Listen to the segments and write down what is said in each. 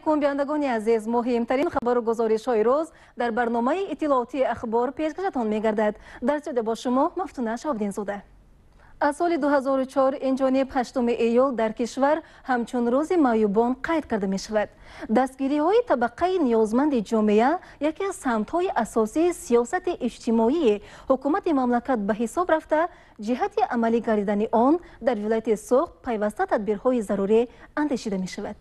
Алейкум, бинандагони азиз. Муҳимтарин хабару гузоришҳои рӯз дар барномаи иттилоотии ахбор пешкашатон мегардад. Дар студия бо шумо Мафтуна Шаҳобиддинзода. Аз соли 2004 инҷониб 8 июл дар кишвар ҳамчун рӯзи маъюбон қайд карда мешавад. Дастгириҳои табақаи ниёзманди ҷомеа яке аз самтҳои асосии сиёсати иҷтимоии ҳукумати мамлакат ба ҳисоб рафта, ҷиҳати амалӣ гардидани он дар вилояти Суғд пайваста тадбирҳои зарурӣ андешида мешавад.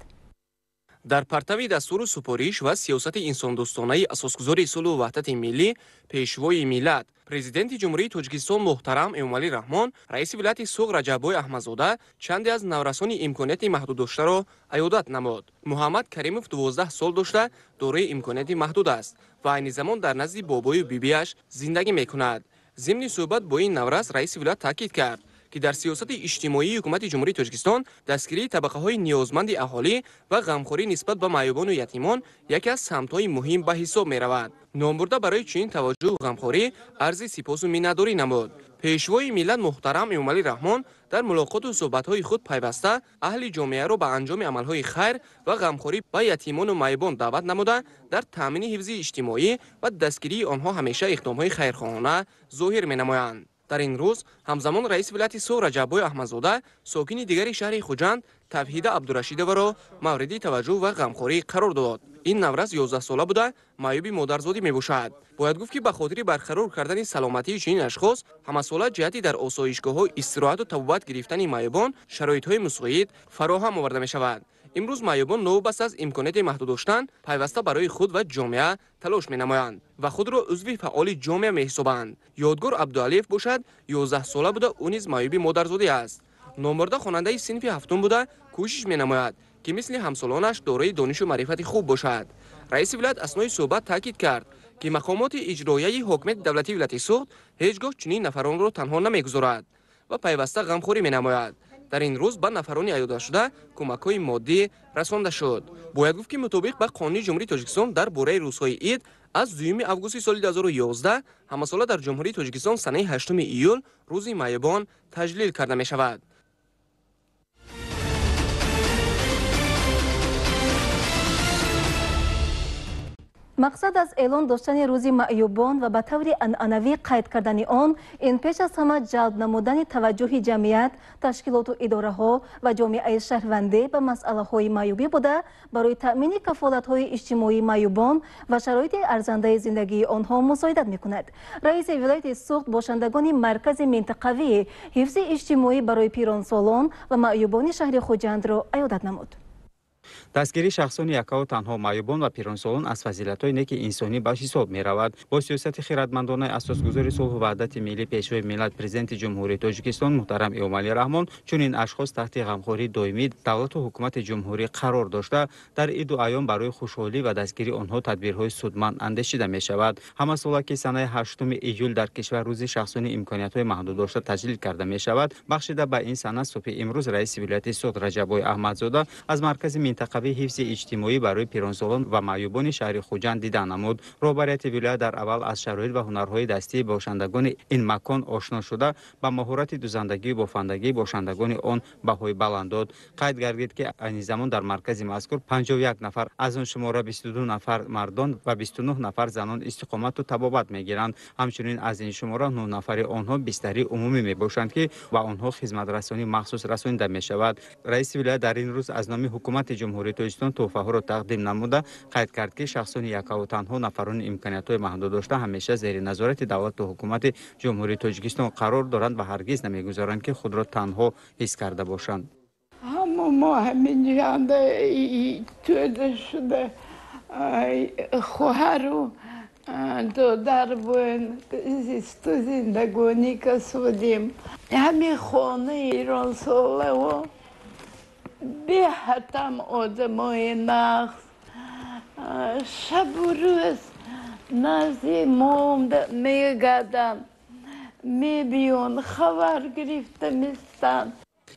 Дар партави дастуру супориш ва сиёсати инсондӯстонаи асосгузори сулҳу ваҳдати миллӣ, пешвои миллат, президенти Ҷумҳурии Тоҷикистон муҳтарам Эмомалӣ Раҳмон, раиси вилояти Суғд Раҷаббой Аҳмадзода чанде аз наврасони имконияти маҳдуддоштаро аёдат намуд. Муҳаммад Каримов 12 сол дошта дорои имконияти маҳдуд аст ва айни замон дар назди бобою бибиаш зиндагӣ мекунад. Зимни суҳбат бо ин наврас раиси вилоят таъкид кард, ки дар сиёсати иҷтимоии ҳукумати Ҷумҳурии Тоҷикистон дастгирии табақаҳои ниёзманди аҳолӣ ва ғамхорӣ нисбат ба маъюбону ятимон яке аз самтҳои муҳим ба ҳисоб меравад. Номбурда барои чунин таваҷҷӯҳу ғамхорӣ арзи сипосу миннатдорӣ намуд. Пешвои миллат муҳтарам Эмомалӣ Раҳмон дар мулоқоту суҳбатҳои худ пайваста аҳли ҷомеаро ба анҷоми амалҳои хайр ва ғамхорӣ ба ятимону маъюбон даъват намуда, дар таъмини ҳифзи иҷтимоӣ ва дастгирии онҳо ҳамеша иқдомҳои хайрхоҳона зоҳир менамоянд. Дар ин рӯз ҳамзамон раиси вилояти Суғд Раҷаббой Аҳмадзода сокини дигари шаҳри Хуҷанд Тавҳида Абдурашидоваро мавриди таваҷҷӯҳ ва ғамхорӣ қарор дод. Ин наврас 11 сола буда, маъюби модарзодӣ мебошад. Бояд гуфт, ки ба хотири барқарор кардани саломатии чунин ашхос ҳамасола ҷиҳати дар осоишгоҳҳо истироҳату табобат гирифтани маъюбон шароитҳои мусоид фароҳам оварда мешавад. Имрӯз маъюбон новобаста аз имконияти маҳдуд доштан пайваста барои худ ва ҷомеа талош менамоянд ва худро узви фаъоли ҷомеа меҳисобанд. Ёдгор Абдуалиев бошад 11 сола буда, ӯ низ маъюби модарзодӣ аст. Номбурда хонандаи синфи ҳафтум буда, кӯшиш менамояд, ки мисли ҳамсолонаш дорои донишу маърифати хуб бошад. Раиси вилоят аснои суҳбат таъкид кард, ки мақомоти иҷроияи ҳокимияти давлатии вилояти Суғд ҳеҷ гоҳ чунин нафаронро танҳо намегузорад ва пайваста ғамхорӣ менамояд. Дар ин рӯз ба нафарони аёдашуда кӯмакҳои моддӣ расонда шуд. Бояд гуфт, ки мутобиқ ба қонуни Ҷумҳурии Тоҷикистон дар бораи рӯзҳои ид аз 2 августи соли 2011 ҳамасола дар Ҷумҳурии Тоҷикистон санаи 8 июл рӯзи маъюбон таҷлил карда мешавад. Мақсад аз эълон доштани рӯзи маъюбон ва ба таври анъанавӣ қайд кардани он ин пеш аз ҳама ҷалб намудани таваҷҷӯҳи ҷамъият, ташкилоту идораҳо ва ҷомеаи шаҳрвандӣ ба масъалаҳои маъюбӣ буда, барои таъмини кафолатҳои иҷтимоии маъюбон ва шароити арзандаи зиндагии онҳо мусоидат мекунад. Раиси вилояти Суғд бошандагони маркази минтақавии ҳифзи иҷтимоӣ барои пиронсолон ва маъюбони шаҳри Хуҷандро аёдат намуд. Дастгирии шахсони якаву танҳо, маъюбон ва пиронсолон аз фазилатҳои неки инсонӣ ба ҳисоб меравад. Бо сиёсати хиратмандонаи асосгузори сулҳу ваҳдати миллӣ, пешвои миллат, президенти Ҷумҳурии Тоҷикистон муҳтарам Эмомалӣ Раҳмон чунин ашхос таҳти ғамхории доимии давлату ҳукумати ҷумҳурӣ қарор дошта, дар иду айём барои хушҳолӣ ва дастгирии онҳо тадбирҳои судманд андешида мешавад. Ҳамасола ки санаи 8 июл дар кишвар рӯзи шахсони имкониятҳои маҳдуд дошта таҷлил карда мешавад, бахшида ба ин сана субҳи имрӯз раиси вилояти Суғд Раҷаббой Аҳмадзода аз маркази минтақавии ҳифзи иҷтимоӣ барои пиронсолон ва маъюбони шаҳри Хуҷанд дида намуд. Роҳбарияти вилоят дар аввал аз шароит ва ҳунарҳои дастии бошандагони ин макон ошно шуда, ба маҳорати дузандагию бофандагии бошандагони он баҳои баланд дод. Қайд гардид, ки айни замон дар маркази мазкур 51 нафар, аз он шумора 22 нафар мардон ва 29 нафар занон истиқомату табобат мегиранд. Ҳамчунин аз ин шумора 9 нафари онҳо бистарии умумӣ мебошанд, ки ба онҳо хизматрасонии махсус расонида мешавад. Раиси вилоят дар ин рӯз аз номи ҳукумати Ҷумҳурии Тоҷикистон тӯҳфаҳоро тақдим намуда, қайд кард, ки шахсони якаву танҳо, нафарони имкониятҳои маҳдуд дошта ҳамеша зери назорати давлату ҳукумати Ҷумҳурии Тоҷикистон қарор доранд ва ҳаргиз намегузоранд, ки худро танҳо ҳис карда бошанд. Ҳама мо ҳаминҷанда тӯда шуда, хоҳару додар буен, зисту зиндагонӣ касудем. Ҳамин хонаи иронсолао беҳатам одамои нағз, шабу рӯз назди мо мегарданд, мебиён, хабар гирифта мистанд.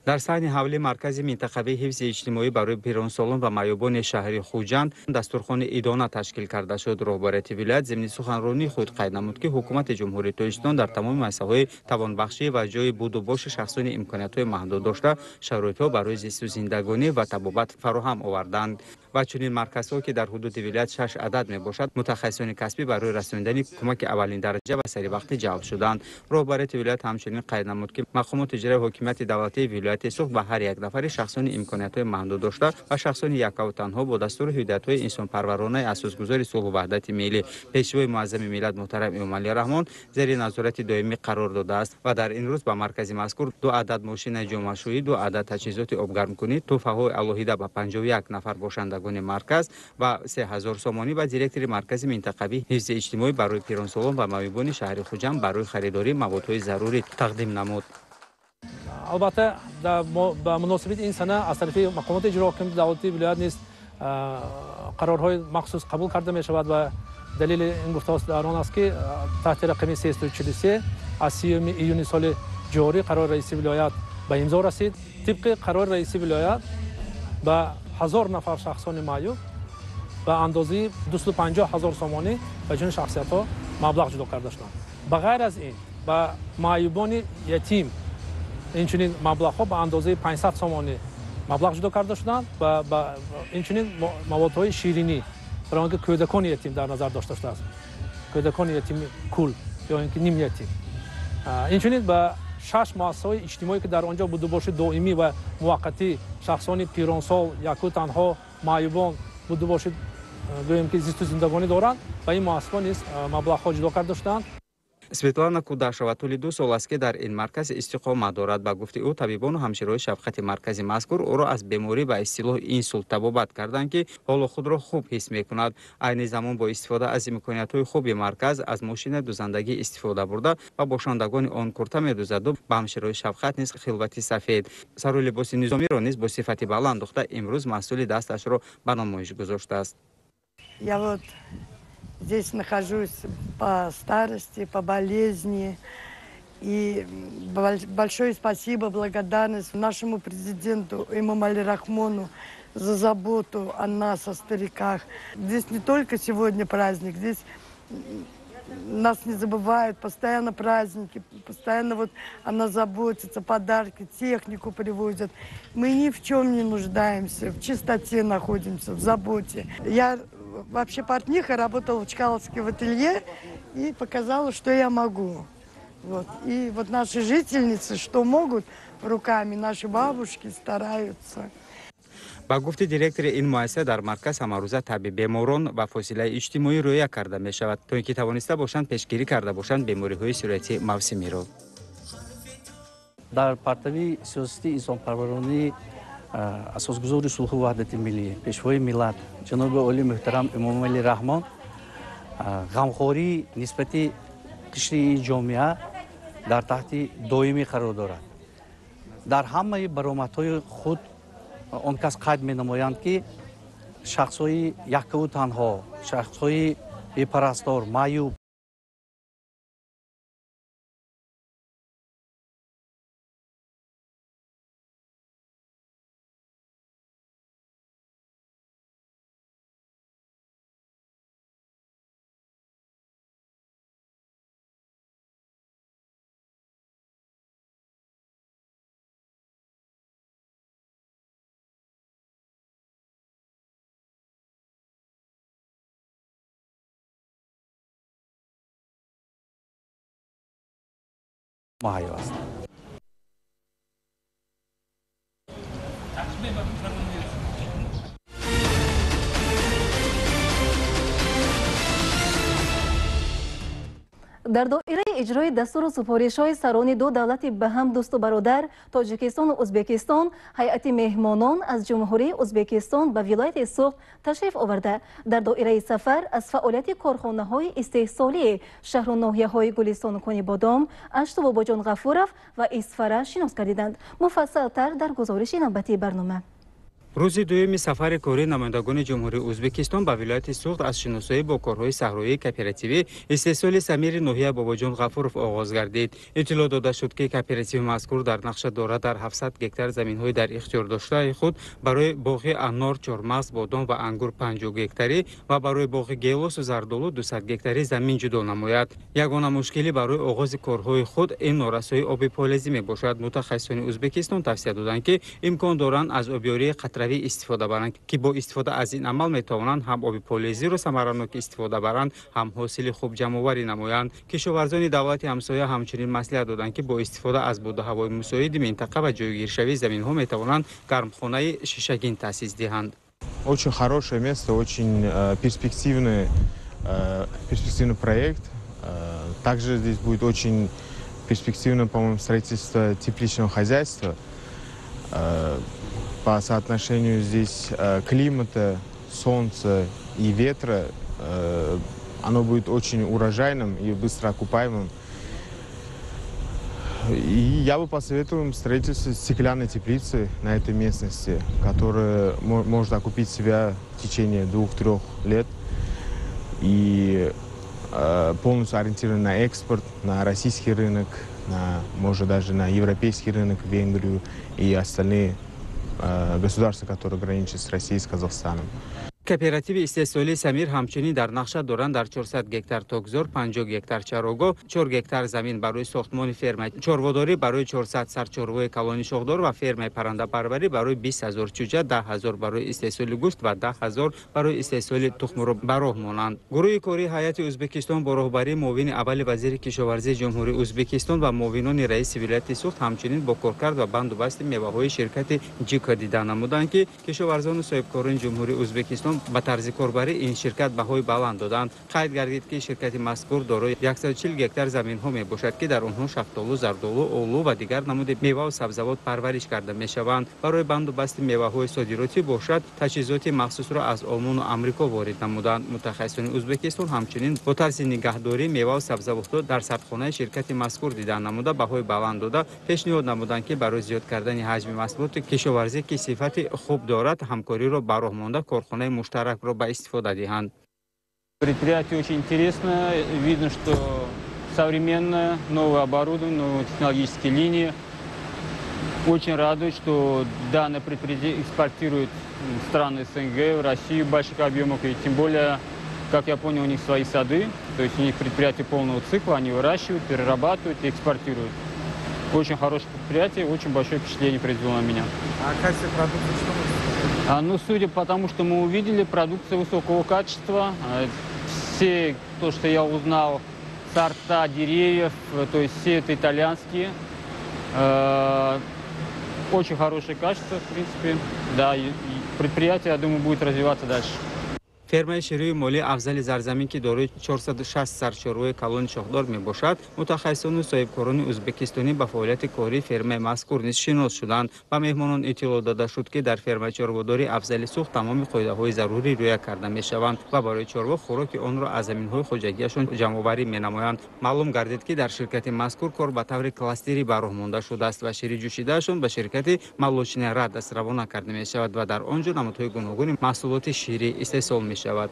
Дар саҳни ҳавли маркази минтақавии ҳифзи иҷтимоӣ барои пиронсолон ва маъюбони шаҳри Хуҷанд дастурхони идона ташкил карда шуд. Роҳбарияти вилоят зимни суханронии худ қайд намуд, ки ҳукумати Ҷумҳурии Тоҷикистон дар тамоми масъалаҳои тавонбахшӣ ва ҷойи будубоши шахсони имкониятҳои маҳдуд дошта шароитҳо барои зисту зиндагонӣ ва табобат фароҳам оварданд. Ва чунин марказҳо, ки дар ҳудуди вилоят 6 адад мебошад, мутахассисони касбӣ барои расонидани кӯмаки аввалин дараҷа ва саривақтӣ ҷалб шуданд. Роҳбарияти вилоят ҳамчунин қайд намуд, ки мақомоти иҷроии ҳокимияти давлатии вилояти Суғд ба ҳар як нафари шахсони имкониятҳои маҳдуд дошта ва шахсони яккаву танҳо бо дастуру ҳидоятҳои инсонпарваронаи асосгузори сулҳу ваҳдати миллӣ, пешвои муаззами миллат муҳтарам Эмомалӣ Раҳмон зери назорати доимӣ қарор додааст ва дар ин рӯз ба маркази мазкур 2 адад мошинаи ҷомашӯӣ, 2 адад таҷҳизоти обгармкунӣ, тӯҳфаҳои алоҳида ба 51 нафар бошандагони марказ ва 3000 сомонӣ ба директори маркази минтақавии ҳифзи иҷтимоӣ барои пиронсолон ва маъюбони шаҳри Хуҷанд барои харидории маводҳои зарурӣ тақдим намуд. Албатта, ба муносибати ин сана аз тарафи мақомоти иҷроии ҳокимияти давлатии вилоят низ қарорҳои махсус қабул карда мешавад ва далели ин гуфтаҳо дар он аст, ки таҳти рақами 343 аз 30 июни соли ҷорӣ қарори раиси вилоят ба имзо расид. Тибқи қарори раиси вилоят ба 1000 нафар шахсони маъюб ба андозаи 250 000 сомонӣ ба чунин шахсиятҳо маблағ ҷудо карда шуданд. Ба ғайр аз ин ба маъюбони ятим инчунин маблағҳо ба андозаи 500 сомонӣ маблағ ҷудо карда шуданд ва инчунин маводҳои ширинӣ барои он ки кӯдакони ятим дар назар дошта шудааст, кӯдакони ятими кул ё ин ки ним ятим. Инчунин ба 6 муассисаҳои иҷтимоӣ, ки дар он ҷо будубоши доимӣ ва муваққатӣ шахсони пиронсол, яку танҳо, маъюбон будубоши гӯем ки зисту зиндагонӣ доранд, ба ин муассисаҳо низ маблағҳо ҷудо карда шуданд. Светлана Кудашова тӯли 2 сол аст, ки дар ин марказ истиқомат дорад. Ба гуфти ӯ, табибону ҳамшираҳои шафқати маркази мазкур ӯро аз беморӣ ба истилоҳ инсулт табобат карданд, ки ҳоло худро хуб ҳис мекунад. Айни замон бо истифода аз имкониятҳои хуби марказ аз мошинаи дузандагӣ истифода бурда ва бошандагони он курта медузаду ба ҳамшираҳои шафқат низ хилвати сафед. Сару либоси низомиро низ бо сифати баланд духта имрӯз маҳсули дасташро ба намоиш гузоштааст. Я вот здесь нахожусь по старости, по болезни. И большое спасибо, благодарность нашему президенту Эмомали Рахмону за заботу о нас, о стариках. Здесь не только сегодня праздник, здесь нас не забывают, постоянно праздники, постоянно вот она заботится, подарки, технику привозят. Мы ни в чем не нуждаемся, в чистоте находимся, в заботе. Я вообще портниха, работала в Чкаловске в ателье и показала, что я могу. Вот. И вот наши жительницы, что могут руками, наши бабушки стараются. Ба гуфти директори ин муассиса, дар марказ ҳамарӯза табби беморон ва фосилаи иҷтимоӣ рӯя карда мешавад, то ин ки тавониста бошанд пешгирӣ карда бошанд бемориҳои сироятии мавсимиро. Дар партави сиёсати инсонпарваронии асосгузори сулҳу ваҳдати миллӣ, пешвои миллат ҷаноби олӣ муҳтарам Эмомалӣ Раҳмон ғамхорӣ нисбати қишри ин ҷомеа дар таҳти доимӣ қарор дорад. Дар ҳамаи баромадҳои худ он кас қайд менамоянд, ки шахсҳои яккаву танҳо, шахсҳои бепарастор, маъюб муҳайё аст. Дар доираи иҷрои дастуру супоришҳои сарони ду давлати ба ҳам дӯсту бародар Тоҷикистону Ӯзбекистон, ҳайати меҳмонон аз Ҷумҳурии Ӯзбекистон ба вилояти Суғд ташриф оварда, дар доираи сафар аз фаъолияти корхонаҳои истеҳсолии шаҳру ноҳияҳои Гулистону Конибодом, Ашту Бобоҷон Ғафуров ва Исфара шинос гардиданд. Муфассалтар дар гузориши навбатии барнома. Рӯзи дуюми сафари кории намояндагони Ҷумҳурии Ӯзбекистон ба вилояти Суғд аз шиносоӣ бо корҳои саҳроии кооперативӣ истеҳсоли самири ноҳия Бобоҷон Ғафуров оғоз гардид. Иттилоъ дода шуд, ки кооперативи мазкур дар нақша дорад дар 700 гектар заминҳои дар ихтиёр доштаи худ барои боғи анор, чормағз, бодом ва ангур 50 гектарӣ ва барои боғи гелосу зардолу 200 гектарӣ замин ҷудо намояд. Ягона мушкилӣ барои оғози корҳои худ ин норасоии оби полезӣ мебошад. Мутахассисони Ӯзбекистон тавсия доданд, ки имкон доранд аз обёрии қатравӣ истифода баранд, ки бо истифода аз ин амал метавонанд ҳам оби полезиро самаранок истифода баранд, ҳам ҳосили хуб ҷамъоварӣ намоянд. Кишоварзони давлати ҳамсоя ҳамчунин маслиҳат доданд, ки бо истифода аз боду ҳавои мусоиди минтақа ва ҷойгиршавии заминҳо метавонанд гармхонаи шишагин таъсис диҳанд. Очень хорошее место, очень перспективный проект. Также здесь будет очень перспективно, по-моему, строительство тепличного хозяйства. По соотношению здесь климата, солнца и ветра оно будет очень урожайным и быстро окупаемым. И я бы посоветовал им строительство стеклянной теплицы на этой местности, которая может окупить себя в течение 2-3 лет и полностью ориентирована на экспорт, на российский рынок, на, может, даже на европейский рынок, Венгрию и остальные государства, которые граничат с Россией и с Казахстаном. Кооперативи истеҳсолии Самир ҳамчунин дар нақша доранд дар 400 гектар токзор, 50 гектар чарогоҳ, 4 гектар замин барои сохтмони фермаи чорводорӣ барои 400 сар чорвои калони шохдор ва фермаи паррандапарварӣ барои 20 ҳазор чӯҷа, 10 ҳазор барои истеҳсоли гӯшт ва 10 ҳазор барои истеҳсоли тухмро ба роҳ монанд. Гурӯҳи кории ҳайати Ӯзбекистон бо роҳбарии муовини аввали вазири кишоварзии Ҷумҳурии Ӯзбекистон ва муовинони раиси вилояти Суғд ҳамчунин бо коркард ва банду басти меваҳои ширкати Ҷика дида намуданд, ки кишоварзону соҳибкорони Ҷумҳурии Ӯзбекистон ба тарзи корбарии ин ширкат баҳои баланд доданд. Қайд гардид, ки ширкати мазкур дорои 140 гектар заминҳо мебошад, ки дар онҳо шафтолу, зардолу, олу ва дигар намуди меваву сабзавот парвариш карда мешаванд. Барои банду басти меваҳои содиротӣ бошад, таҷҳизоти махсусро аз Олмону Амрико ворид намуданд. Мутахассисони Ӯзбекистон ҳамчунин бо тарзи нигаҳдории меваву сабзавотҳо дар сардхонаи ширкати мазкур дида намуда, баҳои баланд дода, пешниҳод намуданд, ки барои зиёд кардани ҳаҷми маҳсулоти кишоварзӣ, ки сифати хуб дорад, ҳамкориро ба роҳ монда корхонаи муштаракро ба истифода диҳанд. Предприятие очень интересное. Видно, что современное, новое оборудование, новые технологические линии. Очень радует, что данное предприятие экспортирует в страны СНГ, в Россию в больших объемах. И тем более, как я понял, у них свои сады. То есть у них предприятие полного цикла, они выращивают, перерабатывают и экспортируют. Очень хорошее предприятие, очень большое впечатление произвело на меня. А качество продукции что можно сказать? Ну, судя по тому, что мы увидели, продукция высокого качества. Все, то, что я узнал, сорта деревьев, то есть все это итальянские. Очень хорошее качество, в принципе. Да, и предприятие, я думаю, будет развиваться дальше. Фермаи ширии молии Афзали Зарзамин, ки дорои 460 сар чорвои калони шохдор мебошад, мутахассисону соҳибкорони ӯзбекистонӣ ба фаъолияти кории фермаи мазкур низ шинос шуданд. Ба меҳмонон иттилоъ дода шуд, ки дар фермаи чорводории Афзали Суғд тамоми қоидаҳои зарурӣ риоя карда мешаванд ва барои чорво хӯроки онро аз заминҳои хоҷагиашон ҷамъоварӣ менамоянд. Маълум гардид, ки дар ширкати мазкур кор ба таври кластерӣ ба роҳ монда шудааст ва шири ҷӯшидаашон ба ширкати Молочная Радость равона карда мешавад ва дар он ҷо намудҳои гуногуни маҳсулоти ширӣ истеҳсол мешавад.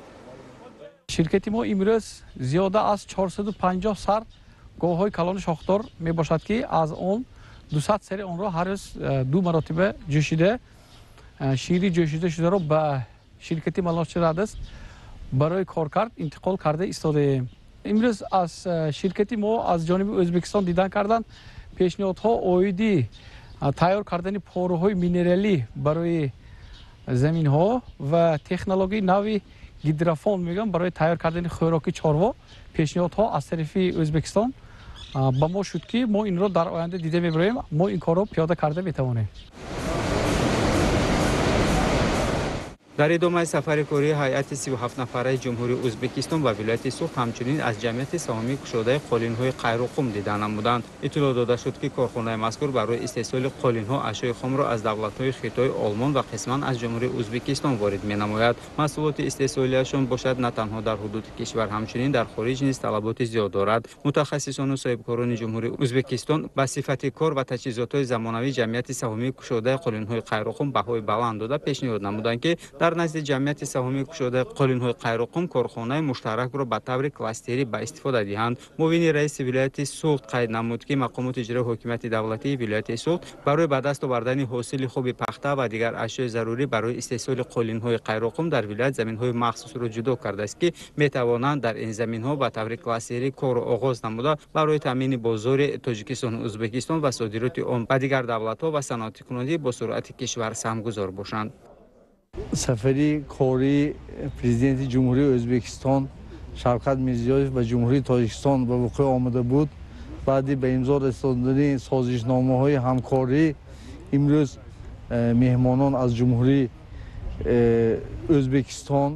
Ширкати мо имрӯз зиёда аз 450 сар говҳои калони шохдор мебошад, ки аз он 200 сари онро ҳар рӯз ду маротиба ҷӯшида, шири ҷӯшида шударо ба ширкати Молочная Радость барои коркард интиқол карда истодаем. Имрӯз аз ширкати мо аз ҷониби Ӯзбекистон дидан карданд пешниҳодҳо оиди тайёр кардани порӯҳои минералӣ барои заминҳо ва технологияи нави гидрофон мегӯям барои тайёр кардани хӯроки чорво. Пешниҳодҳо аз тарафи Ӯзбекистон ба мо шуд, ки мо инро дар оянда дида мебароем, мо ин корро пиёда карда метавонем. Дар идомаи сафари кории ҳайати 37 нафараи Ҷумҳурии Ӯзбекистон ба вилояти Суғд ҳамчунин аз ҷамъияти саҳомии кушодаи қолинҳои Қайроқум дида намуданд. Иттилоъ дода шуд, ки корхонаи мазкур барои истеҳсоли қолинҳо ашёи хомро аз давлатҳои Хитой, Олмон ва қисман аз Ҷумҳурии Ӯзбекистон ворид менамояд. Маҳсулоти истеҳсолиашон бошад, на танҳо дар ҳудуди кишвар, ҳамчунин дар хориҷ низ талаботи зиёд дорад. Мутахассисону соҳибкорони Ҷумҳурии Ӯзбекистон ба сифати кор ва таҷҳизотҳои замонавии ҷамъияти саҳомии кушодаи қолинҳои Қайроқум баҳои баланд дода, пешниҳод намуданд, ки дар назди ҷамъияти саҳомии кушодаи қолинҳои Қайроқум корхонаи муштаракро ба таври кластерӣ ба истифода диҳанд. Муовини раиси вилояти Суғд қайд намуд, ки мақомоти иҷрои ҳокимияти давлатии вилояти Суғд барои ба даст овардани ҳосили хуби пахта ва дигар ашёи зарурӣ барои истеҳсоли қолинҳои Қайроқум дар вилоят заминҳои махсусро ҷудо кардааст, ки метавонанд дар ин заминҳо ба таври кластерӣ корро оғоз намуда, барои таъмини бозори Тоҷикистону Ӯзбекистон ва содироти он ба дигар давлатҳо ва саноатикунонии босуръати кишвар саҳмгузор бошанд. Сафари кории президенти Ҷумҳурии Ӯзбекистон Шавкат Мирзиёев ба Ҷумҳурии Тоҷикистон ба вуқӯъ омада буд. Баъди ба имзо расондани созишномаҳои ҳамкорӣ имрӯз меҳмонон аз Ҷумҳурии Ӯзбекистон,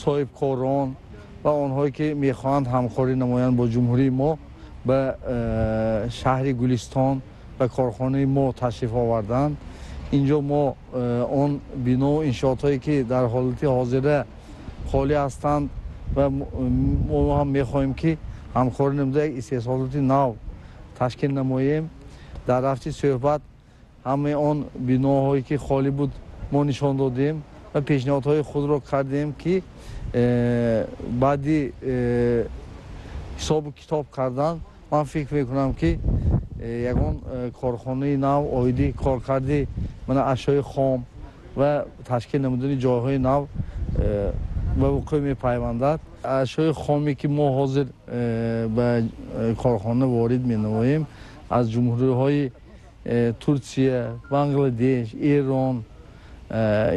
соҳибкорон ва онҳое ки мехоҳанд ҳамкорӣ намоянд бо ҷумҳурии мо, ба шаҳри Гулистон ба корхонаи мо ташриф оварданд. Инҷо мо он бино иншоотҳое ки дар ҳолати ҳозира холӣ ҳастанд ва мо ҳам мехоҳем ки ҳамкорӣ намуда як истеҳсолоти нав ташкил намоем. Дар рафти суҳбат ҳамаи он биноҳое ки холӣ буд мо нишон додем ва пешниҳодҳои худро кардем ки баъди ҳисобу китоб кардан ман фикр мекунам ки ягон корхонаи нав оиди коркарди мана ашёи хом ва ташкил намудани ҷойҳои нав ба вуқӯъ мепайвандад. Ашёи хоме ки мо ҳозир ба корхона ворид менамоем аз ҷумҳуриҳои Турсия, Бангладеш, Эрон,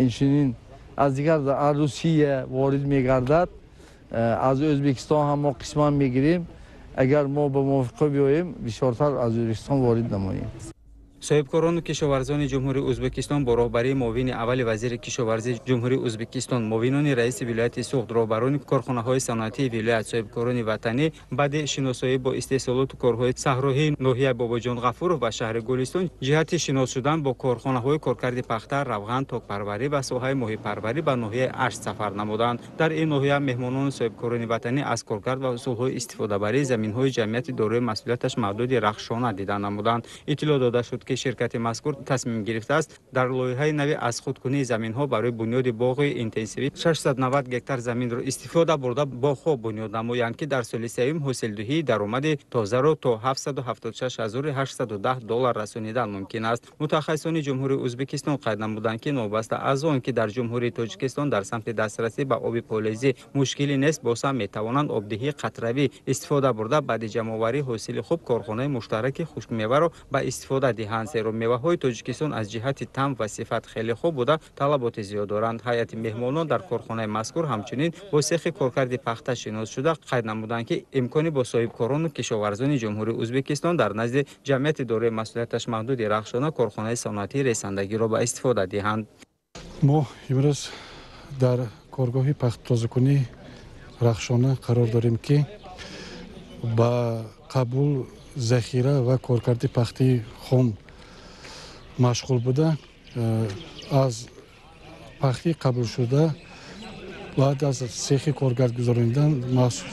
инчунин аз дигар Русия ворид мегардад. Аз Ӯзбекистон ҳам мо қисман мегирем. Агар мо ба мувофиқа биёем, бисёртар аз Ӯзбекистон ворид намоем. Соҳибкорону кишоварзони Ҷумҳурии Ӯзбекистон бо роҳбарии муовини аввали вазири кишоварзии Ҷумҳурии Ӯзбекистон, муовинони раиси вилояти Суғд, роҳбарони корхонаҳои саноатии вилоят, соҳибкорони ватанӣ баъди шиносоӣ бо истеҳсолоту корҳои саҳроҳии ноҳияи Бобоҷон Ғафуров ва шаҳри Гулистон ҷиҳати шинос шудан бо корхонаҳои коркарди пахта, равған, токпарварӣ ва соҳаи моҳипарварӣ ба ноҳияи Ашт сафар намуданд. Дар ин ноҳия меҳмонону соҳибкорони ватанӣ аз коркард ва усулҳои истифодабарии заминҳои ҷамъияти дорои масъулияташ маҳдуди Рахшона дида намуданд. Иттилоъ дода шуд ки ширкати мазкур тасмим гирифтааст дар лоиҳаи нави аз худкунии заминҳо барои бунёди боғи интенсивӣ 690 гектар заминро истифода бурда боғҳо бунёд намоянд ки дар соли сеюм ҳосилдиҳии даромади тозаро то 776 810 доллар расонидан мумкин аст. Мутахассисони Ҷумҳурии Ӯзбекистон қайд намуданд ки новобаста аз он ки дар Ҷумҳурии Тоҷикистон дар самти дастрасӣ ба оби полезӣ мушкилӣ нест, боз ҳам метавонанд обдиҳии қатравӣ истифода бурда баъди ҷамъоварии ҳосили хуб корхонаи муштараки хушкмеваро ба истифода диҳанд, зеро меваҳои Тоҷикистон аз ҷиҳати таъм ва сифат хеле хуб буда, талаботи зиёд доранд. Ҳайати меҳмонон дар корхонаи мазкур ҳамчунин бо сехи коркарди пахта шинос шуда, қайд намуданд ки имкони бо соҳибкорону кишоварзони Ҷумҳурии Ӯзбекистон дар назди ҷамъияти дорои масъулияташ маҳдуди Рахшона корхонаи саноатии ресандагиро ба истифода диҳанд. Мо имрӯз дар коргоҳи пахтатозакунии Рахшона қарор дорем, ки ба қабул, захира ва коркарди пахтаи хом машғул буда, аз пахтаи қабулшуда баъд аз сехи коркард гузаронидан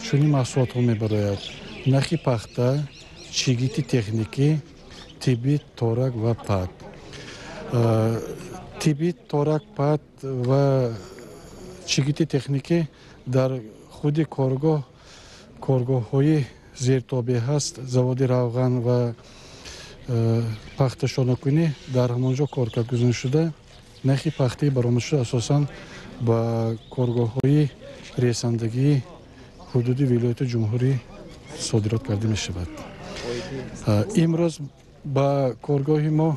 чунин маҳсулотҳо мебарояд: нахи пахта, чигити техникӣ, тиббӣ, торак ва пат. Тиббӣ, торак, пат ва чигити техникӣ дар худи коргоҳ, коргоҳҳои зертобеъ ҳаст, заводи равған ва пахташонакунӣ, дар ҳамон ҷо коркард гузаронида шуда, нахи пахтаи баромадшуда асосан ба коргоҳҳои ресандагии ҳудуди вилояту ҷумҳурӣ содирот карда мешавад. Имрӯз ба коргоҳи мо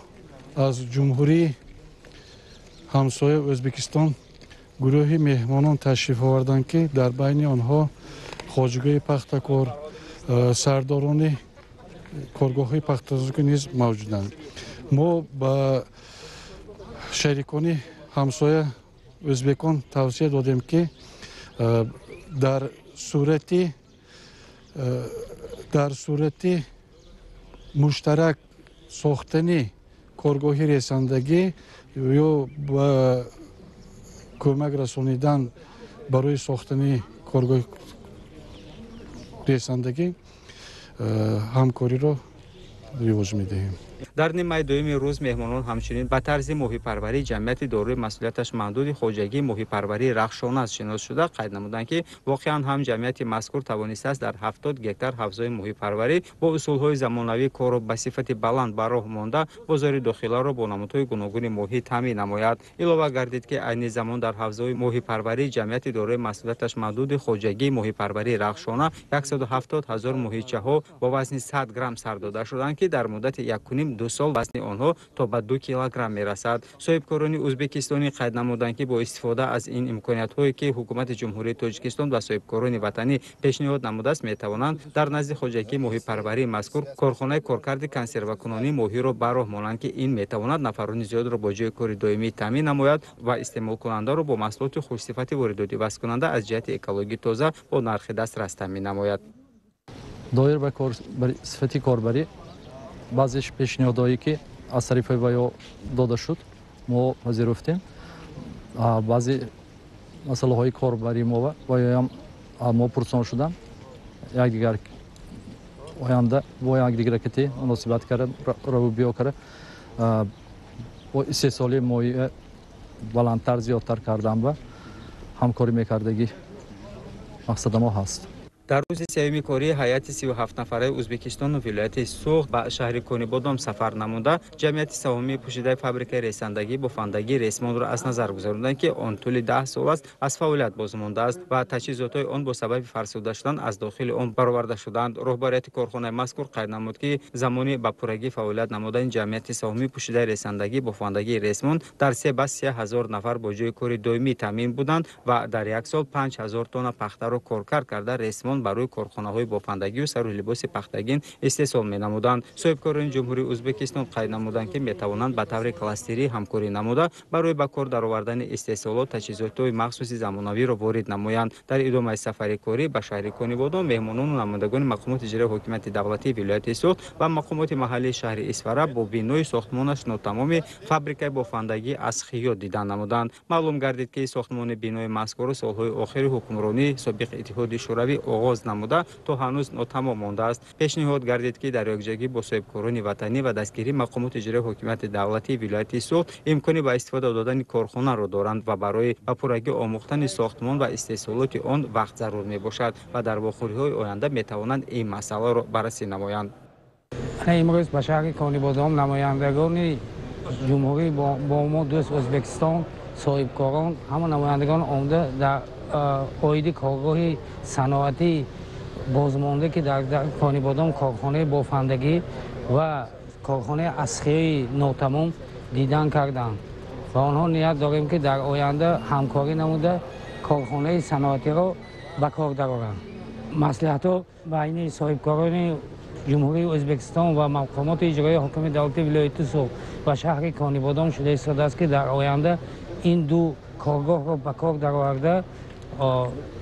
аз ҷумҳурии ҳамсоя Ӯзбекистон гурӯҳи меҳмонон ташриф оварданд, ки дар байни онҳо хоҷагои пахтакор, сардорони коргоҳҳои пахтатозакунӣ низ мавҷуданд. Мо ба шарикони ҳамсоя ӯзбекон тавсия додем, ки дар сурати муштарак сохтани коргоҳи ресандагӣ ё ба кӯмак расонидан барои сохтани коргоҳи ресандагӣ ҳамкориро ривоҷ медиҳем. Дар нимаи дуюми рӯз меҳмонон ҳамчунин ба тарзи моҳипарварии ҷамъияти дорои масъулияташ маҳдуди хоҷагии моҳипарварии Рахшона шинос шуда, қайд намуданд, ки воқеан ҳам ҷамъияти мазкур тавонистааст дар 70 гектар ҳавзҳои моҳипарварӣ бо усулҳои замонавӣ корро ба сифати баланд ба роҳ монда, бозори дохиларо бо намудҳои гуногуни моҳӣ таъмин намояд. Илова гардид, ки айни замон дар ҳавзҳои моҳипарварии ҷамъияти дорои масъулияташ маҳдуди хоҷагии моҳипарварии Рахшона 170 000 моҳичаҳо бо вазни 100 грамм сар дода шуданд, ки дар муддати 1,5 ним-ду сол вазни онҳо то ба 2 килограмм мерасад. Соҳибкорони ӯзбекистонӣ қайд намуданд, ки бо истифода аз ин имкониятҳое, ки ҳукумати Ҷумҳурии Тоҷикистон ба соҳибкорони ватанӣ пешниҳод намудааст, метавонанд дар назди хоҷагии моҳипарварии мазкур корхонаи коркарди консервакунонии моҳиро ба роҳ монанд, ки ин метавонад нафарони зиёдро бо ҷои кори доимӣ таъмин намояд ва истеъмолкунандаро бо маҳсулоти хушсифати воридотӣ васткунанда аз ҷиҳати экологӣ тоза бо нархи дастрас таъмин намояд. Доир ба сифати корбарӣ баъзе пешниҳодҳое, ки аз тарафи ваё дода шуд, мо пазируфтем. Баъзе масъалаҳои корбарии мо ваёям мо пурсон шудам, якдигар оянда бо якдигар кати муносибат карда, раву биё карда, бо истеҳсоли моҳӣ баландтар, зиёдтар кардан ба ҳамкорӣ мекардагӣ мақсада мо ҳаст. Дар рӯзи сеюми кории ҳайати 37 нафараи Ӯзбекистону вилояти Суғд ба шаҳри Конибодом сафар намуда, ҷамъияти саҳомии пӯшидаи фабрикаи ресандагӣ, бофандагии ресмонро аз назар гузаронданд, ки он тӯли 10 сол аст аз фаъолият боз мондааст ва таҷҳизотҳои он бо сабаби фарсуда шудан аз дохили он бароварда шудаанд. Роҳбарияти корхонаи мазкур қайд намуд, ки замони ба пуррагӣ фаъолият намудани ҷамъияти саҳомии пӯшидаи ресандагӣ, бофандагии ресмон дар се бас 3000 нафар бо ҷои кори доимӣ таъмин буданд ва дар як сол 5000 тонна пахтаро коркард карда, ресмон барои корхонаҳои бофандагию сару либоси пахтагин истеҳсол менамуданд. Соҳибкорони Ҷумҳурии Ӯзбекистон қайд намуданд, ки метавонанд ба таври кластерӣ ҳамкорӣ намуда, барои ба кор даровардани истеҳсолот таҷҳизотҳои махсуси замонавиро ворид намоянд. Дар идомаи сафари корӣ ба шаҳри Конибодом меҳмонону намояндагони мақомоти иҷроии ҳокимияти давлатии вилояти Суғд ва мақомоти маҳаллии шаҳри Исфара бо бинои сохтмонаш нотамоми фабрикаи бофандагӣ аз хиёт дидан намуданд. Маълум гардид, ки сохтмони бинои мазкурро солҳои охири ҳукмронии собиқ Иттиҳоди Шӯравӣ оғоз намуда, то ҳанӯз нотамом мондааст. Пешниҳод гардид, ки дар якҷоягӣ бо соҳибкорони ватанӣ ва дастгирии мақомоти иҷроии ҳокимияти давлатии вилояти Суғд имкони ба истифода додани корхонаро доранд ва барои ба пуррагӣ омӯхтани сохтмон ва истеҳсолоти он вақт зарур мебошад ва дар вохӯриҳои оянда метавонанд ин масъаларо баррасӣ намоянд. Имрӯз ба шаҳри Конибодом намояндагони ҷумҳурӣ бо мо дӯст Ӯзбекистон, соҳибкорон, ҳама намояндагон омада, дар оиди коргоҳи саноатӣ бозмонда, ки дар Конибодом корхонаи бофандагӣ ва корхонаи асхиёи нотамом дидан карданд ва онҳо ният дорем, ки дар оянда ҳамкорӣ намуда, корхонаи саноатиро ба кор дароранд. Маслиҳатҳо байни соҳибкорони Ҷумҳурии Ӯзбекистон ва мақомоти иҷроии ҳокимияти давлатии вилояти Суғд ва шаҳри Конибодом шуда истодааст, ки дар оянда ин ду коргоҳро ба кор дароварда,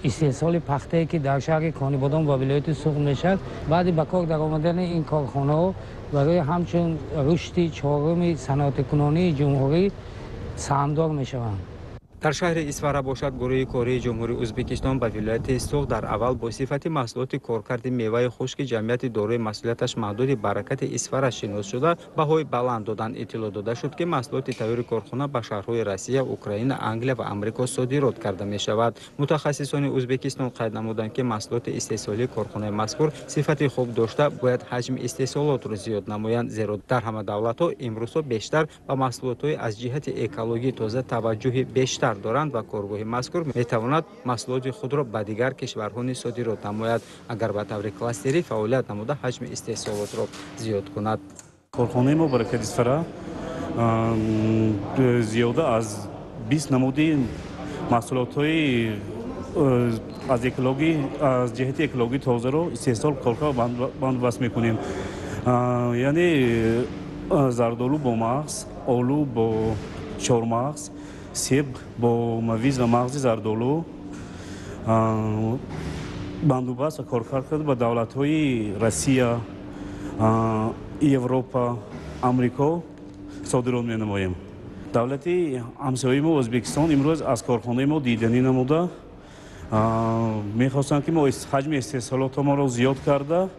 истеҳсоли пахтае, ки дар шаҳри Конибодом ва вилояти Суғд мешавад, баъди ба кор даромадани ин корхонаҳо барои ҳамчун рушди чоруми саноатикунонии ҷумҳурӣ саҳмдор мешаванд. Дар шаҳри Исфара бошад, гурӯҳи кории Ҷумҳурии Ӯзбекистон ба вилояти Суғд дар аввал бо сифати маҳсулоти коркарди меваи хушки ҷамъияти дорои масъулияташ маҳдуди «Баракати Исфара» шинос шуда, баҳои баланд доданд. Иттилоъ дода шуд, ки маҳсулоти тайёри корхона ба шаҳрҳои Россия, Украина, Англия ва Амрико содирот карда мешавад. Мутахассисони Ӯзбекистон қайд намуданд, ки маҳсулоти истеҳсолии корхонаи мазкур сифати хуб дошта, бояд ҳаҷми истеҳсолотро зиёд намоянд, зеро дар ҳама давлатҳо имрӯзҳо бештар ба маҳсулотҳои аз ҷиҳати экологӣ тоза таваҷҷӯҳи бештар доранд ва коргоҳи мазкур метавонад маҳсулоти худро ба дигар кишварҳо низ содирот намояд, агар ба таври кластерӣ фаъолият намуда, ҳаҷми истеҳсолотро зиёд кунад. Корхонаи мо «Баракат Исфара» зиёда аз 20 намуди маҳсулотҳои аз экологӣ, аз ҷиҳати экологӣ тозаро истеҳсол, коркард, бандубаст мекунем, яъне зардолу бо мағз, олу бо чормағз, себ бо мавиз ва мағзи зардолу бандубаст ва коркард карда, ба давлатҳои Россия, Европа, Амрико содирот менамоем. Давлати ҳамсояи мо Ӯзбекистон имрӯз аз корхонаи мо диданӣ намуда, мехостанд, ки мо ҳаҷми истеҳсолотамонро зиёд карда,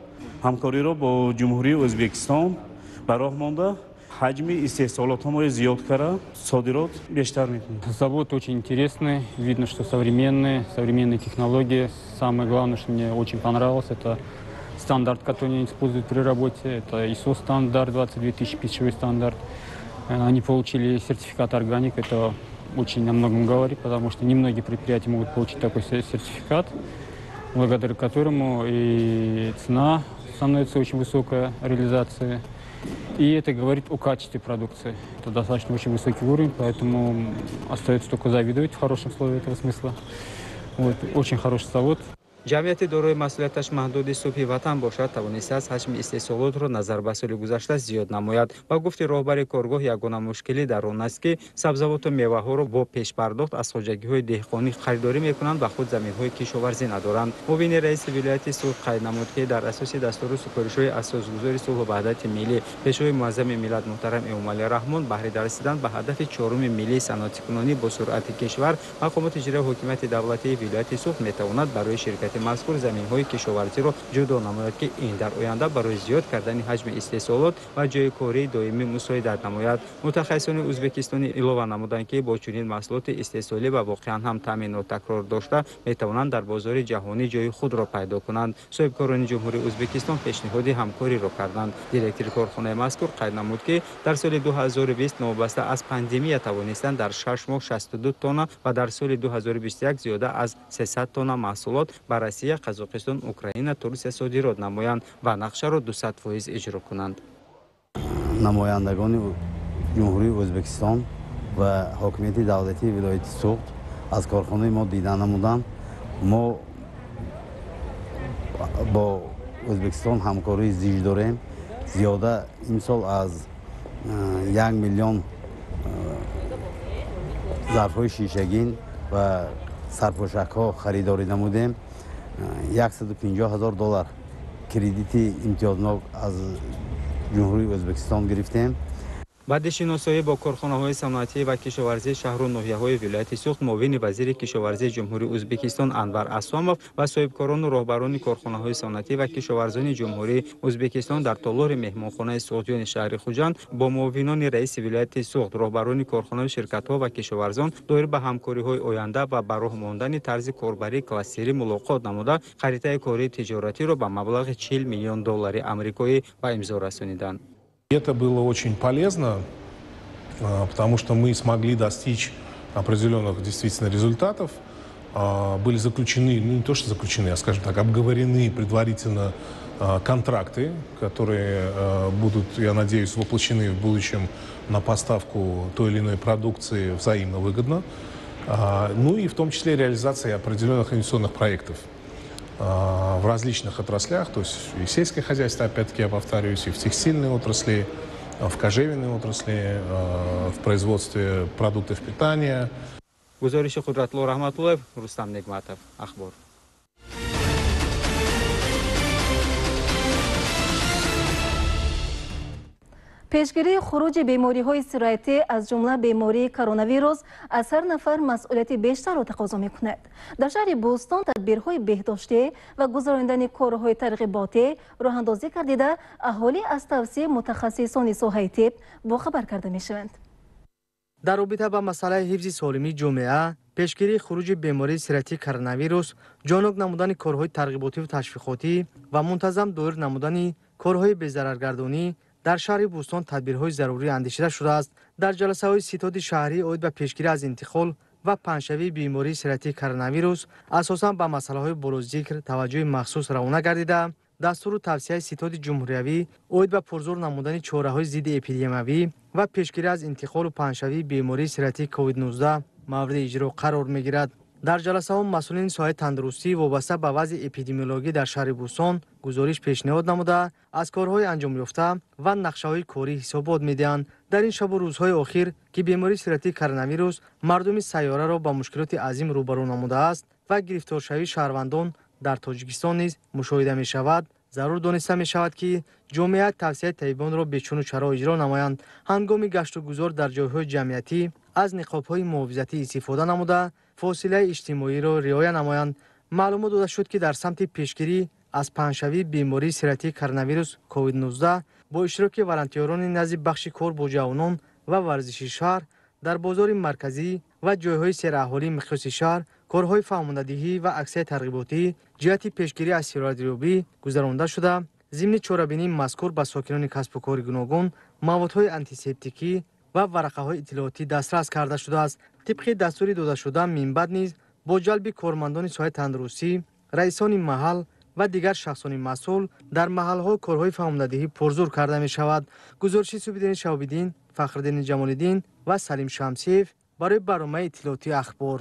ҳамкориро бо Ҷумҳурии Ӯзбекистон ба роҳ монда, ҳаҷми истеҳсолотҳоро зиёд карда, содирот бештар мекунем. Завод очень интересный, видно, что современный, современные технологии. Самое главное, что мне очень понравилось, это стандарт, который они используют при работе. Это ISO стандарт 22 тысячи, пищевой стандарт. Они получили сертификат органик, это очень о многом говорит, потому что немногие предприятия могут получить такой сертификат, благодаря которому и цена становится очень высокая реализации. И это говорит о качестве продукции. Это достаточно очень высокий уровень, поэтому остается только завидовать в хорошем слове этого смысла. Вот, очень хороший завод. Ҷамъияти дорои масъулияташ маҳдуди Субҳи Ватан бошад, тавонистааст ҳаҷми истеҳсолотро назар ба соли гузашта зиёд намояд. Ба гуфти роҳбари коргоҳ, ягона мушкилӣ дар он аст, ки сабзавоту меваҳоро бо пешпардохт аз хоҷагиҳои деҳқонӣ харидорӣ мекунанд ва худ заминҳои кишоварзӣ надоранд. Муовини раиси вилояти Суғд қайд намуд, ки дар асоси дастуру супоришҳои асосгузори сулҳу ваҳдати миллӣ, Пешвои муаззами миллат муҳтарам Эмомалӣ Раҳмон, баҳри расидан ба ҳадафи чоруми миллии саноатикунонӣ бо суръати кишвар, мақомоти иҷроияи ҳокимияти давлатии вилояти Суғд метавонад барои ширкати мазкур заминҳои кишоварзиро ҷудо намояд, ки ин дар оянда барои зиёд кардани ҳаҷми истеҳсолот ва ҷойи кории доимӣ мусоидат намояд. Мутахассисони ӯзбекистонӣ илова намуданд, ки бо чунин маҳсулоти истеҳсолӣ ва воқеан ҳам таъми нотакрор дошта метавонанд дар бозори ҷаҳонӣ ҷойи худро пайдо кунанд. Соҳибкорони Ҷумҳурии Ӯзбекистон пешниҳоди ҳамкориро карданд. Директори корхонаи мазкур қайд намуд, ки дар соли 2020 новобаста аз пандемия тавонистанд дар 6 моҳ 62 тонна ва дар соли 2021 зиёда аз 300 тонна маҳсулот ба Россия, Қазоқистон, Украина, Турсия содирот намоянд ва нақшаро 200% иҷро кунанд. Намояндагони Ҷумҳурии Ӯзбекистон ва ҳокимияти давлатии вилояти Суғд аз корхонаи мо дида намуданд. Мо бо Ӯзбекистон ҳамкории зич дорем. Зиёда имсол аз 1 миллион зарфҳои шишагин ва сарпӯшакҳо харидорӣ намудем. 150 ҳазор доллар кредити имтиёзнок аз Ҷумҳурии Ӯзбекистон гирифтем. Баъди шиносоӣ бо корхонаҳои саноатӣ ва кишоварзии шаҳру ноҳияҳои вилояти Суғд, муовини вазири кишоварзии Ҷумҳурии Ӯзбекистон Анвар Асомов ва соҳибкорону роҳбарони корхонаҳои саноатӣ ва кишоварзони Ҷумҳурии Ӯзбекистон дар толори меҳмонхонаи Суғдиёни шаҳри Хуҷанд бо муовинони раиси вилояти Суғд, роҳбарони корхонаю ширкатҳо ва кишоварзон доир ба ҳамкориҳои оянда ва ба роҳ мондани тарзи корбарии кластерӣ мулоқот намуда, харитаи кории тиҷоратиро ба маблағи 40 миллион доллари амрикоӣ ба имзо расониданд. Это было очень полезно, потому что мы смогли достичь определенных действительно результатов. Были заключены, ну не то что заключены, а, скажем так, обговорены предварительно контракты, которые будут, я надеюсь, воплощены в будущем на поставку той или иной продукции взаимно выгодно. Ну и в том числе реализация определенных инвестиционных проектов в различных отраслях, то есть и сельское хозяйство, опять-таки я повторюсь, и в текстильной отрасли, в кожевенной отрасли, в производстве продуктов питания. Гузориши Қудратулло Раҳматуллоев, Рустам Негматов, Ахбор. Пешгирии хуруҷи бемориҳои сироятӣ аз ҷумла бемории коронавирус аз ҳар нафар масъулияти бештарро тақозо мекунад. Дар шаҳри Бӯстон тадбирҳои беҳдоштӣ ва гузаронидани корҳои тарғиботӣ роҳандозӣ гардида, аҳолӣ аз тавсияи мутахассисони соҳаи тиб бохабар карда мешаванд. Дар робита ба масъалаи ҳифзи солимии ҷомеа, пешгирии хуруҷи бемории сироятии коронавирус, ҷонок намудани корҳои тарғиботиву ташвиқотӣ ва мунтазам доир намудани корҳои безараргардонӣ дар шаҳри Бӯстон тадбирҳои зарурӣ андешида шудааст. Дар ҷаласаҳои ситоди шаҳрӣ оид ба пешгирӣ аз интиқол ва паҳншавии бемории сироятии коронавирус асосан ба масъалаҳои болозикр таваҷҷӯҳи махсус равона гардида, дастуру тавсияи ситоди ҷумҳуриявӣ оид ба пурзур намудани чораҳои зидди эпидемиявӣ ва пешгирӣ аз интиқолу паҳншавии бемории сироятии COVID-19 мавриди иҷро қарор мегирад. Дар ҷаласаҳо масъулини соҳаи тандурустӣ вобаста ба вазъи эпидемиологӣ дар шаҳри Бӯстон гузориш пешниҳод намуда, аз корҳои анҷомёфта ва нақшаҳои корӣ ҳисобот медиҳанд. Дар ин шабу рӯзҳои охир, ки бемории сироятии коронавирус мардуми сайёраро ба мушкилоти азим рӯбарӯ намудааст ва гирифторшавии шаҳрвандон дар Тоҷикистон низ мушоҳида мешавад, зарур дониста мешавад, ки ҷомеа тавсияи табибонро бечуну чаро иҷро намоянд. Ҳангоми гашту гузор дар ҷойҳои ҷамъиятӣ аз ниқобҳои муҳофизатӣ истифода намуда, фосилаи иҷтимоиро риоя намоянд. Маълумот дода шуд, ки дар самти пешгирӣ аз паҳншавии бемории сироятии коронавирус COVID-19 бо иштироки волонтёрони назди бахши кор бо ҷавонон ва варзиши шаҳр дар бозори марказӣ ва ҷойҳои сераҳолии миқёси шаҳр корҳои фаҳмондадиҳӣ ва аксияи тарғиботӣ ҷиҳати пешгирӣ аз сироятёбӣ гузаронда шуда, зимни чорабинии мазкур ба сокинони касбу кори гуногун маводҳои антисептикӣ ва варақаҳои иттилоотӣ дастрас карда шудааст. Тибқи дастури додашуда, минбаъд низ бо ҷалби кормандони соҳаи тандурустӣ, раисони маҳал ва дигар шахсони масъул дар маҳалҳо корҳои фаҳмондадиҳӣ пурзур карда мешавад. Гузориши Субиддини Шаҳобиддин, Фахриддини Ҷамолиддин ва Салим Шамсиев барои барномаи иттилоотии Ахбор.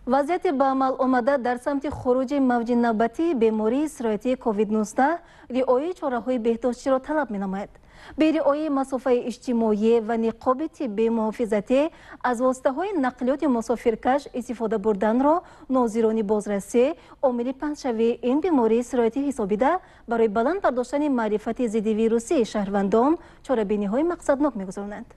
Вазъияти ба амал омада дар самти хуруҷи мавҷи навбатии бемории сироятии COVID-19 риояи чораҳои беҳдоштиро талаб менамояд. Бериояи масофаи иҷтимоӣ ва ниқоби тиббии муҳофизатӣ аз воситаҳои нақлиёти мусофиркаш истифода бурданро нозирони бозрасӣ омили паҳншавии ин бемории сироятӣ ҳисобида, барои баланд бардоштани маърифати зиддивирусии шаҳрвандон чорабиниҳои мақсаднок мегузаронанд.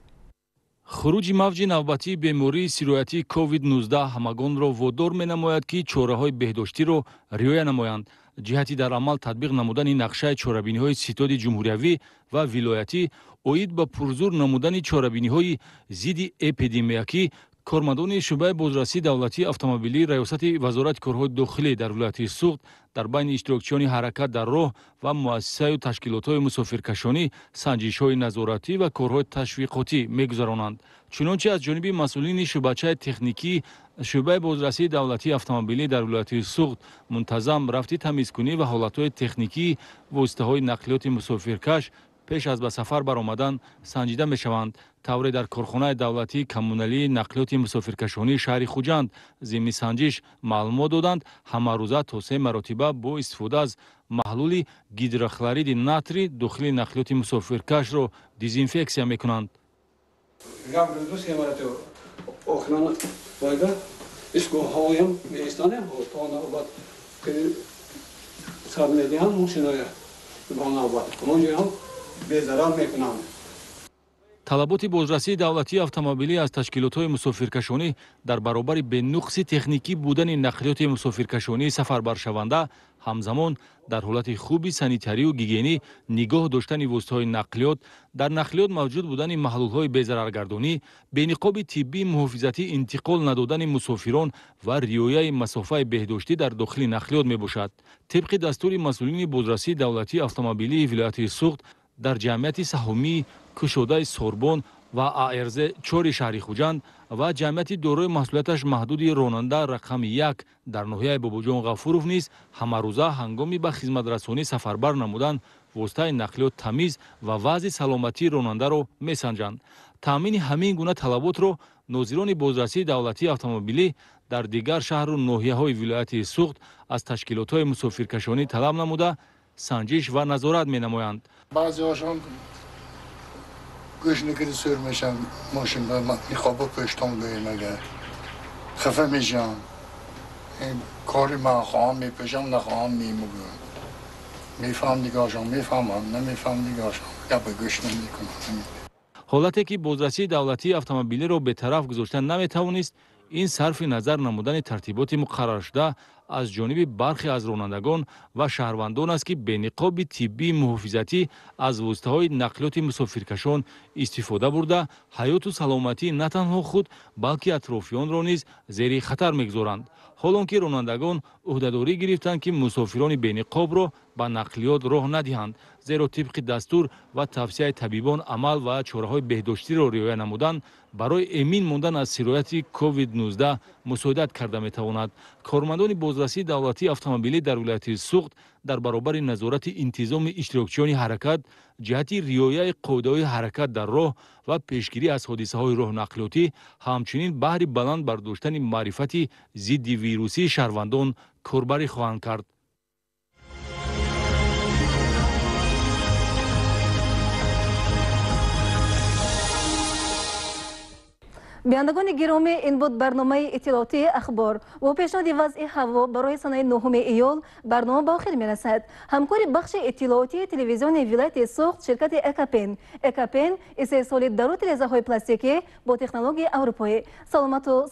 Хуруҷи мавҷи навбатии бемории сироятии COVID-19 ҳамагонро водор менамояд, ки чораҳои беҳдоштиро риоя намоянд. Ҷиҳати дар амал татбиқ намудани нақшаи чорабиниҳои ситоди ҷумҳуриявӣ ва вилоятӣ оид ба пурзур намудани чорабиниҳои зидди эпидемиякӣ, кормандони шӯъбаи бозрасии давлатии автомобилии Раёсати Вазорати корҳои дохилӣ дар вилояти Суғд дар байни иштирокчиёни ҳаракат дар роҳ ва муассисаю ташкилотҳои мусофиркашонӣ санҷишҳои назоратӣ ва корҳои ташвиқотӣ мегузаронанд. Чунончи аз ҷониби масъулини шӯъбачаи техникии шӯъбаи бозрасии давлатии автомобилӣ дар вилояти Суғд мунтазам рафти тамизкунӣ ва ҳолатҳои техникии воситаҳои нақлиёти мусофиркаш пеш аз ба сафар баромадан санҷида мешаванд. Тавре дар корхонаи давлатии коммуналии нақлиёти мусофиркашонии шаҳри Хуҷанд зимни санҷиш маълумот доданд, ҳамарӯза то 3 маротиба бо истифода аз маҳлули гидрохлориди натрий дохили нақлиёти мусофиркашро дезинфексия мекунанд. Талаботи бозрасии давлатии автомобилӣ аз ташкилотҳои мусофиркашонӣ дар баробари бенуқси техникӣ будани нақлиёти мусофиркашонии сафарбаршаванда, ҳамзамон дар ҳолати хуби санитарию гигиенӣ нигоҳ доштани воситаҳои нақлиёт, дар нақлиёт мавҷуд будани маҳлулҳои безараргардонӣ, бениқоби тиббии муҳофизатӣ интиқол надодани мусофирон ва риояи масофаи беҳдоштӣ дар дохили нақлиёт мебошад. Тибқи дастури масъулини бозрасии давлатии автомобилии вилояти Суғд дар ҷамъияти саҳомии кушодаи Сорбон ва АРЗ 4 шаҳри Хуҷанд ва ҷамъияти дорои масъулияташ маҳдуди ронанда рақами 1 дар ноҳияи Бобоҷон Ғафуров низ ҳамарӯза ҳангоми ба хизматрасонӣ сафарбар намудан воситаи нақлиёт тамиз ва вазъи саломатии ронандаро месанҷанд. Таъмини ҳамин гуна талаботро нозирони бозрасии давлатии автомобилӣ дар дигар шаҳру ноҳияҳои вилояти Суғд аз ташкилотҳои мусофиркашонӣ талаб намуда, санҷиш ва назорат менамоянд. Баъзеҳошон гӯш накарди сур мешаванд, мошин ба ниқоба пӯштон гӯем, агар хафа мешаванд. Кори ман хоҳам мепӯшам, нахоҳам мемугӯям. Мефаҳм дигаршон, мефаҳмам, намефаҳм дигаршон, гапа гӯш намекунам. Ҳолате ки бозрасии давлатии автомобилиро бетараф гузошта наметавонист, ин сарфи назар намудани тартиботи муқарраршуда аз ҷониби бархе аз ронандагон ва шаҳрвандон аст, ки бениқоби тиббии муҳофизатӣ аз воситаҳои нақлиёти мусофиркашон истифода бурда, ҳаёту саломатии на танҳо худ, балки атрофиёнро низ зери хатар мегузоранд. Ҳолон ки ронандагон ӯҳдадорӣ гирифтанд, ки мусофирони бениқобро ба нақлиёт роҳ надиҳанд, зеро тибқи дастур ва тавсияи табибон амал ва чораҳои беҳдоштиро риоя намудан барои эмин мондан аз сирояти COVID-19 мусоидат карда метавонад. Кормандони бозрасии давлатии автомобилӣ дар вилояти Суғд дар баробари назорати интизоми иштирокчиёни ҳаракат ҷиҳати риояи қоидаҳои ҳаракат дар роҳ ва пешгирӣ аз ҳодисаҳои роҳнақлиётӣ, ҳамчунин баҳри баланд бардоштани маърифати зиддивирусии шаҳрвандон корбарӣ хоҳанд кард. Бинандагони гиромӣ, ин буд барномаи иттилоотии Ахбор. Бо пешниҳоди вазъи ҳаво барои санаи 9 июл барнома ба охир мерасад. Ҳамкори бахши иттилоотии телевизиони вилояти Суғд ширкати Экапен. Экапен истеҳсоли дару тирезаҳои пластикӣ бо технологияи аврупоӣ. Саломату.